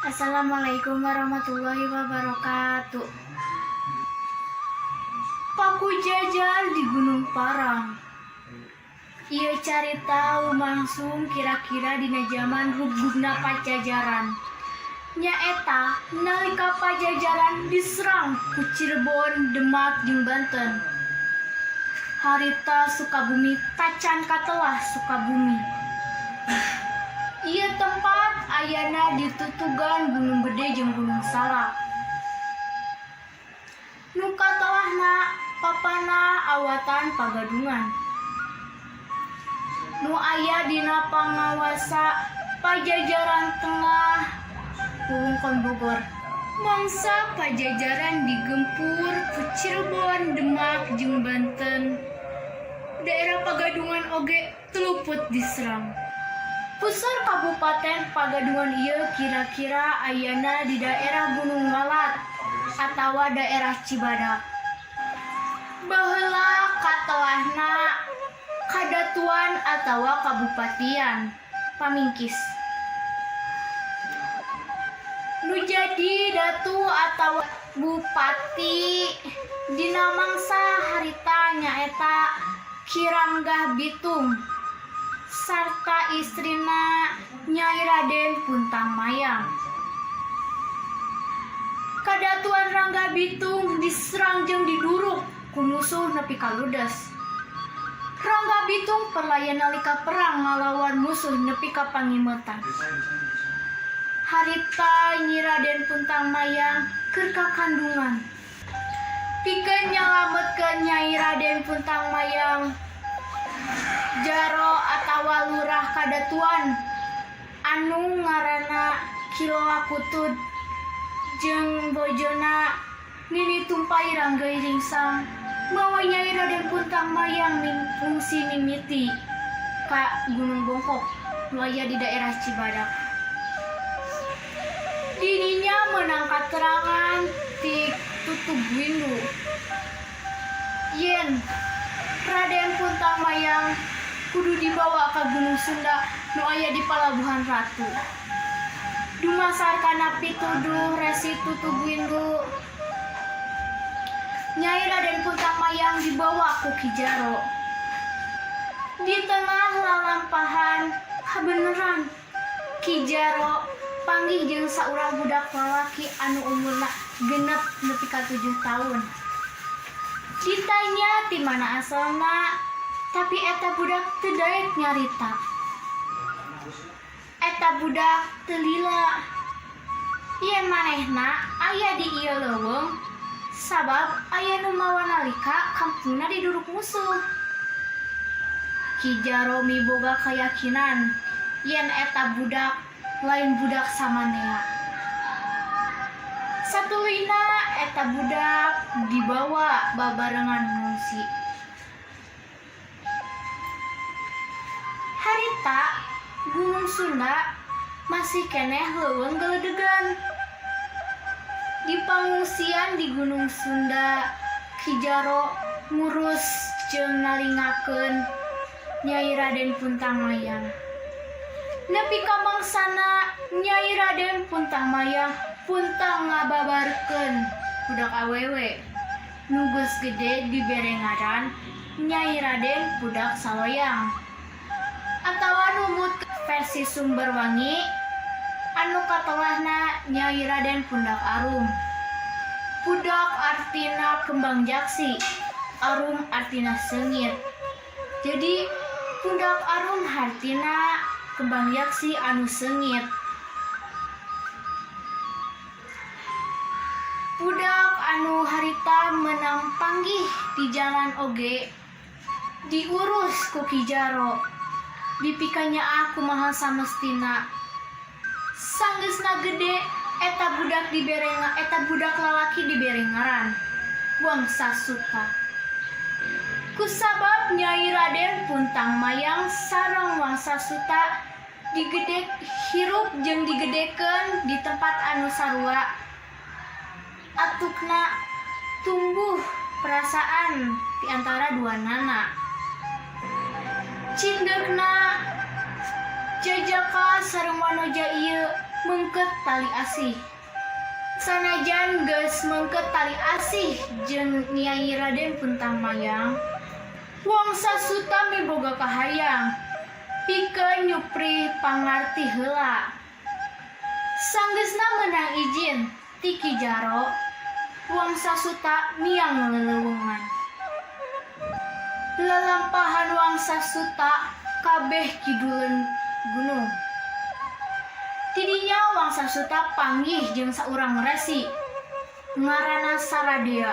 Assalamualaikum warahmatullahi wabarakatuh. Paku jajar di Gunung Parang. Ieu carita lumangsung kira-kira dina jaman rugugna Pajajaran. Nyaeta nalika Pajajaran diserang ku Cirebon, Demak jeung Banten. Harita Sukabumi tacan katelah Sukabumi. Ieu tempat ayana ditutugan Gunung Gede jeung Gunung Salak. Nu katelahna papana awatan Pagadungan. Nu aya dina pangawasa Pajajaran Tengah wewengkon Bogor. Mangsa Pajajaran digempur ku Cirebon, Demak jeung Banten. Daerah Pagadungan oge teu luput diserang. Pusar Kabupaten Pagadungan ieu kira-kira ayana di daerah Gunung Walat atawa daerah Cibadak. Baheula katelahna Kadatuan atawa Kabupatian Pamingkis. Nu jadi datu atawa bupati dina mangsa harita nyaeta Ki Ranggah Bitung sarta istrina Nyai Raden Puntang Mayang. Kadatuan Rangga Bitung diserang jeung diduruk ku musuh nepi ka ludes. Rangga Bitung perlaya nalika perang ngalawan musuh nepi ka pangimetan. Harita Nyi Raden Puntang Mayang keur kakandungan. Pikeun nyalametkeun Nyai Raden Puntang Mayang, Jaro atawa lurah kadatuan anu ngaranna Ki Loa Kutud jeung bojona Nini Tumpai Ranggei Ringsang mawa Nyai Raden Puntang Mayang ngungsi mimiti ka Gunung Bongkok nu aya di daerah Cibadak. Didinya meunang katerangan ti Tutug Windu yen Raden Puntang Mayang kudu dibawa ka Gunung Sunda nu aya di Palabuhan Ratu. Dumasar kana pituduh Resi Tutug Windu, Nyai Raden Puntang Mayang dibawa ku Ki Jaro. Di tengah lalampahan kabeneran Ki Jaro panggih jeung saurang budak lalaki anu umurna 6 nepi ka 7 taun. Ditanya ti mana asalna, tapi eta budak teu daek nyarita. Eta budak teu lila yen manehna aya di ieu leuweung sabab aya nu mawa nalika kampungna diduruk musuh. Ki Jaro miboga kayakinan yen eta budak lain budak samanea. Satuluyna eta budak dibawa babarengan ngungsi. Harita Gunung Sunda masih keneh leuweung geledegan. Di pangungsian di Gunung Sunda, Ki Jaro ngurus jeung nalingakeun Nyai Raden Puntang Mayang. Nepi ka mangsana Nyai Raden Puntang Mayang puntang ngababarkeun budak awewe nu geus gede dibere ngaran Nyai Raden Pudak Saloyang atawa numut versi Sumberwangi anu katelahna Nyai Raden Pundak Arum. Pudak artina kembang jaksi, arum artina seungit. Jadi Pundak Arum hartina kembang yaksi anu seungit. Budak anu harita meunang panggih di jalan oge diurus ku Ki Jaro, dipikanyaah kumaha samestina. Sanggeusna gede eta budak dibere eta budak lalaki dibere ngaran Wangsa Suta. Kusabab Nyai Raden Puntang Mayang sareng Wangsa Suta digede hirup jeung digedekeun di tempat anu sarua, atukna tumbuh perasaan di antara duanana. Cindekna Jajaka sareng Wanoja ieu meungkeut tali asih. Sanajan geus meungkeut tali asih jeung Nyai Raden Puntang Mayang, Wangsa Suta miboga kahayang pikeun nyuprih pangarti heula. Sanggeusna meunang ijin ti Ki Jaro, Wangsa Suta miang leleuweungan. Lalampahan Wangsa Suta kabeh kiduleun gunung. Tidinya Wangsa Suta panggih jeung saurang resi ngaranna Saradea.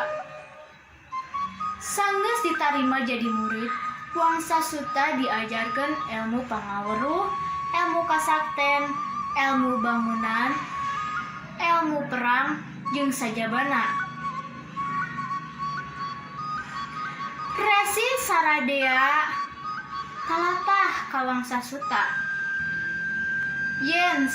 Sanggeus ditarima jadi murid, Wangsa Suta diajarkeun ilmu pangaweruh, ilmu kasakten, ilmu bangunan, ilmu perang, jeung sajabana. Resi Saradea talatah ka Wangsa Suta yen